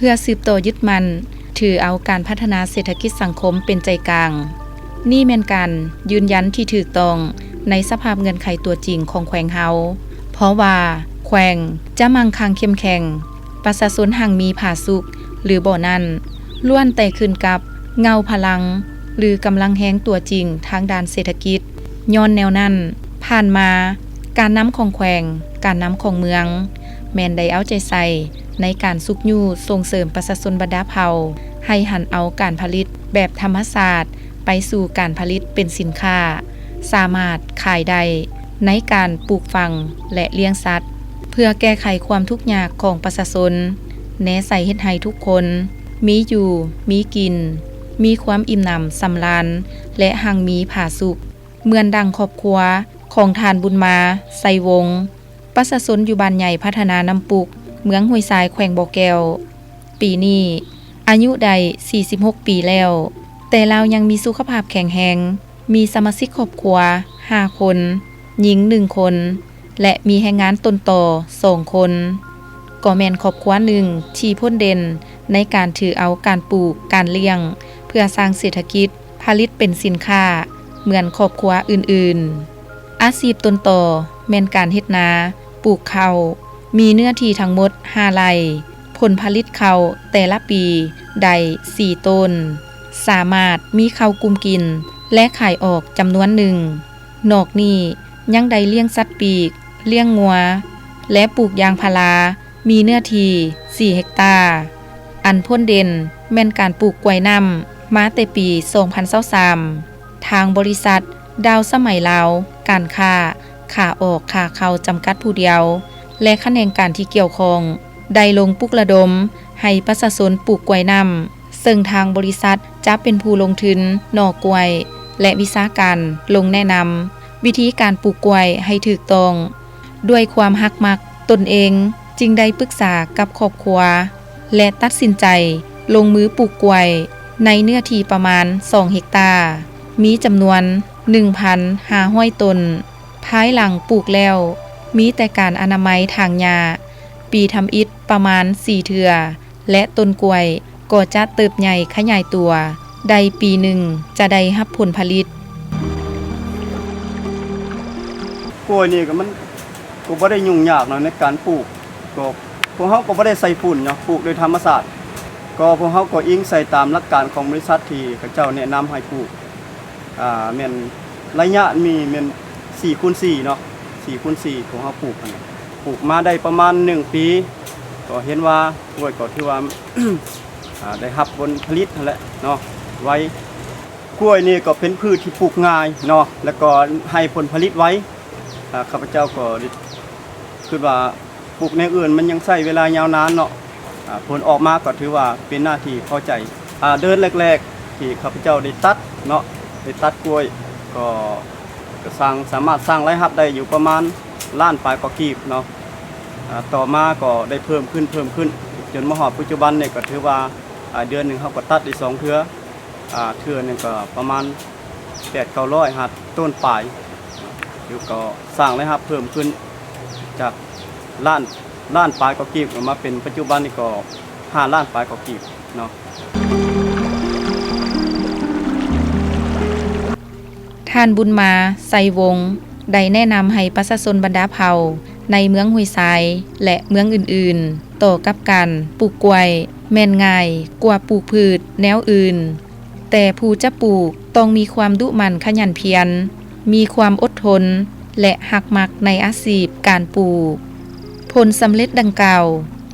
ພື່ອສືບຕໍ່ຍຶດໝັ້ນຖືເອົາການພັດທະນາເສດຖະກິດສັງຄົມເປັນໃຈກາງ. ນີ້ແມ່ນການຢືນຢັນທີ່ຖືກຕ້ອງໃນສະພາບເງື່ອນໄຂຕົວຈິງຂອງແຂວງເຮົາ, ເພາະວ່າແຂວງຈະໝັ່ງຄັ່ງເຂັ້ມແຂງ, ປະຊາຊົນຮັ່ງມີຜາສຸກ ຫຼື ບໍ່ນັ້ນ, ລ້ວນແຕ່ຂຶ້ນກັບເຫງົ້າພະລັງ ຫຼື ກຳລັງແຮງຕົວຈິງທາງດ້ານເສດຖະກິດ. ຍ້ອນແນວນັ້ນ, ຜ່ານມາ, ການນຳຂອງແຂວງ, ການນຳຂອງເມືອງ ແມ່ນໄດ້ເອົາໃຈໃສ່ໃນການຊຸກຍູ້ສົ່ງເສີມປະຊາຊົນບັນດາເຜົ່າ ໃຫ້ຫັນເອົາການຜະລິດແບບທຳມະຊາດ ໄປສູ່ການຜະລິດເປັນສິນຄ້າ ສາມາດຂາຍໄດ້ໃນການປູກຝັງ ແລະ ລ້ຽງສັດ ເພື່ອແກ້ໄຂຄວາມທຸກຍາກຂອງປະຊາຊົນ, ແນໃສ່ເຮັດໃຫ້ທຸກຄົນມີຢູ່ມີກິນ, ມີຄວາມອີ່ມໜຳສຳລານ ແລະ ຮັ່ງມີຜາສຸກ. ເໝືອນດັ່ງຄອບຄົວຂອງທ່ານ ບຸນມາ ໄຊວົງ, ປະຊາຊົນຢູ່ບ້ານໃຫຍ່ພັດທະນານ້ຳປຸກ, ເມືອງຫ້ວຍຊາຍ, ແຂວງບໍ່ແກ້ວ. ປີນີ້ອາຍຸໄດ້ສີ່ສິບຫົກປີແລ້ວ, ແຕ່ລາວຍັງມີສຸຂະພາບແຂງແຮງ, ມີສະມາຊິກຄອບຄົວຫ້າຄົນ, ຍິງໜຶ່ງຄົນ ແລະ ມີແຮງງານຕົ້ນຕໍສອງຄົນ. ກໍແມ່ນຄອບຄົວໜຶ່ງທີ່ພົ້ນເດັ່ນໃນການຖືເອົາການປູກ, ການລ້ຽງ ເພື່ອສ້າງເສດຖະກິດ, ຜະລິດເປັນສິນຄ້າເໝືອນຄອບຄົວອື່ນໆ. ອາຊີບຕົ້ນຕໍແມ່ນການເຮັດນາ, ປູກເຂົ້າ, ມີເນື້ອທີ່ທັງໝົດຫ້າໄຮ່, ຜົນຜະລິດເຂົ້າແຕ່ລະປີໄດ້ສີ່ໂຕນ, ສາມາດມີເຂົ້າກຸ້ມກິນ ແລະ ຂາຍອອກຈຳນວນໜຶ່ງ. ນອກນີ້ຍັງໄດ້ລ້ຽງສັດປີກ, ລ້ຽງງົວ ແລະ ປູກຢາງພາລາ ມີເນື້ອທີ່ສີ່ເຮັກຕາ. ອັນພົ້ນເດັ່ນແມ່ນການປູກກ້ວຍນ້ຳມາແຕ່ປີສອງພັນຊາວສາມ, ທາງບໍລິສັດ ດາວສະໄໝລາວ ການຄ້າ ຂາອອກຂາເຂົ້າ ຈຳກັດຜູ້ດຽວ ແລະ ຂະແໜງການທີ່ກ່ຽວຂ້ອງ ໄດ້ລົງປຸກລະດົມໃຫ້ປະຊາຊົນປູກກ້ວຍນ້ຳ, ເຊິ່ງທາງບໍລິສັດຈະເປັນຜູ້ລົງທຶນໜໍ່ກ້ວຍ ແລະ ວິຊາການລົງແນະນຳວິທີການປູກກ້ວຍໃຫ້ຖືກຕ້ອງ. ດ້ວຍຄວາມຮັກມັກຕົນເອງ, ຈຶ່ງໄດ້ປຶກສາກັບຄອບຄົວ ແລະ ຕັດສິນໃຈລົງມືປູກກ້ວຍໃນເນື້ອທີ່ປະມານສອງເຮັກຕາ, ມີຈຳນວນໜຶ່ງພັນຫ້າຮ້ອຍຕົ້ນ. ພາຍຫຼັງປູກແລ້ວ, ມີແຕ່ການອະນາໄມຖາງຫຍ້າ, ປີທຳອິດປະມານສີ່ເທື່ອ ແລະ ຕົ້ນກ້ວຍກໍຈະເຕີບໃຫຍ່ຂະຫຍາຍຕົວ, ໄດ້ປີໜຶ່ງຈະໄດ້ຮັບຜົນຜະລິດ. ກ້ວຍນີ້ກໍມັນກໍບໍ່ໄດ້ຫຍຸ້ງຍາກເນາະ ໃນການປູກ, ກໍພວກເຮົາກໍບໍ່ໄດ້ໃສ່ຝຸ່ນເນາະ, ປູກໂດຍທຳມະຊາດ. ກໍພວກເຮົາກໍອີງໃສ່ຕາມຫຼັກການຂອງບໍລິສັດທີ່ເຂົາເຈົ້າແນະນຳໃຫ້ປູກ. ອ່າ ແມ່ນໄລຍະນີ້ແມ່ນສີ່ຄູນສີ່ເນາະ, ສີ່ຄູນສີ່ ພວກເຮົາປູກຫັ້ນນະ, ປູກມາໄດ້ປະມານໜຶ່ງປີ ກໍເຫັນວ່າ ໂອ້ຍ ກໍຖືວ່າ ອ່າ ໄດ້ຮັບຜົນຜະລິດຫັ້ນແຫຼະເນາະ, ໄວ. ກ້ວຍນີ້ກໍເປັນພືດທີ່ປູກງ່າຍເນາະ ແລ້ວກໍໃຫ້ຜົນຜະລິດໄວ. ອ່າ ຂ້າພະເຈົ້າກໍຄິດວ່າ ປູກແນວອື່ນມັນຍັງໃຊ້ເວລາຍາວນານເນາະ, ອ່າ ຜົນອອກມາກໍຖືວ່າເປັນໜ້າທີ່ພໍໃຈ. ອ່າ ເດືອນແລກໆ ທີ່ຂ້າພະເຈົ້າໄດ້ຕັດເນາະ, ໄດ້ຕັດກ້ວຍ ກໍ ກໍສ້າງ ສາມາດສ້າງລາຍຮັບໄດ້ຢູ່ປະມານລ້ານປາຍກວ່າກີບເນາະ. ອ່າ ຕໍ່ມາກໍໄດ້ເພີ່ມຂຶ້ນ ເພີ່ມຂຶ້ນ ຈົນມາຮອດປັດຈຸບັນນີ້ ກໍຖືວ່າ ອ່າ ເດືອນໜຶ່ງເຮົາກໍຕັດໄດ້ສອງເທື່ອ. ອ່າ ເທື່ອໜຶ່ງກໍປະມານແປດເກົ້າຮ້ອຍຫາຕົ້ນປາຍ, ແລ້ວກໍສ້າງລາຍຮັບເພີ່ມຂຶ້ນຈາກລ້ານ ລ້ານປາຍກວ່າກີບ ມາເປັນປັດຈຸບັນນີ້ກໍຫ້າລ້ານປາຍກວ່າກີບເນາະ. ທ່ານ ບຸນມາ ໄຊວົງ ໄດ້ແນະນຳໃຫ້ປະຊາຊົນບັນດາເຜົ່າໃນເມືອງຫ້ວຍຊາຍ ແລະ ເມືອງອື່ນໆ ຕໍ່ກັບການປູກກ້ວຍແມ່ນງ່າຍກວ່າປູກພືດແນວອື່ນ, ແຕ່ຜູ້ຈະປູກຕ້ອງມີຄວາມດຸໝັ່ນຂະຫຍັນພຽນ, ມີຄວາມອົດທົນ ແລະ ຮັກມັກໃນອາຊີບການປູກ. ຜົນສຳເລັດດັ່ງກ່າວ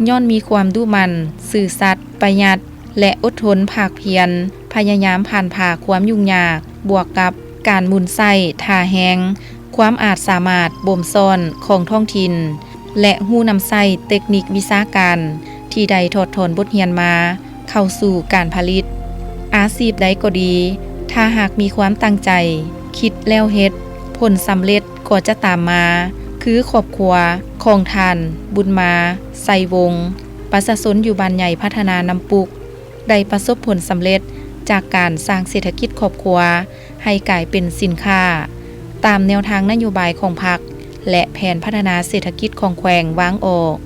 ຍ້ອນມີຄວາມດຸໝັ່ນ, ຊື່ສັດ, ປະຢັດ ແລະ ອົດທົນພາກພຽນ, ພະຍາຍາມຜ່ານຜ່າຄວາມຫຍຸ້ງຍາກ, ບວກກັບການໝູນໃຊ້ທ່າແຮງ, ຄວາມອາດສາມາດບົ່ມຊ້ອນຂອງທ້ອງຖິ່ນ ແລະ ຮູ້ນຳໃຊ້ເຕັກນິກວິຊາການທີ່ໄດ້ຖອດຖອນບົດຮຽນມາເຂົ້າສູ່ການຜະລິດ. ອາຊີບໃດກໍດີ, ຖ້າຫາກມີຄວາມຕັ້ງໃຈ, ຄິດແລ້ວເຮັດ, ຜົນສຳເລັດກໍຈະຕາມມາ, ຄືຄອບຄົວຂອງທ່ານ ບຸນມາ ໄຊວົງ, ປະຊາຊົນຢູ່ບ້ານໃຫຍ່ພັດທະນານ້ຳປຸກ ໄດ້ປະສົບຜົນສຳເລັດຈາກການສ້າງເສດຖະກິດຄອບຄົວໃຫ້ກາຍເປັນສິນຄ້າ ຕາມແນວທາງນະໂຍບາຍຂອງພັກ ແລະ ແຜນພັດທະນາເສດຖະກິດຂອງແຂວງວາງອອກ,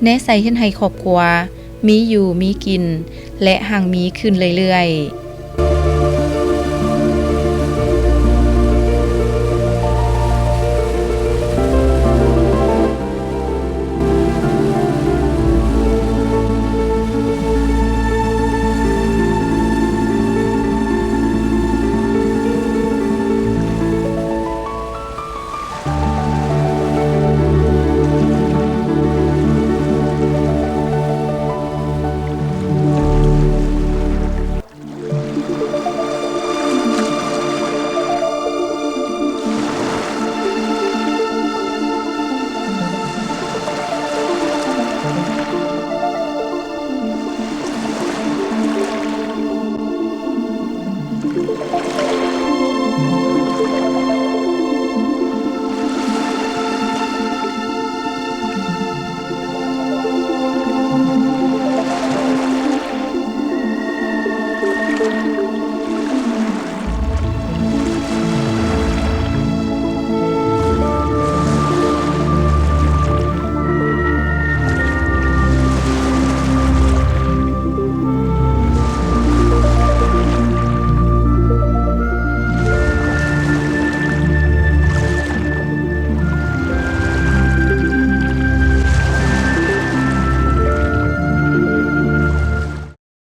ແນໃສ່ເຮັດໃຫ້ຄອບຄົວ ມີຢູ່ມີກິນ ແລະ ຮັ່ງມີຂຶ້ນເລື້ອຍໆ.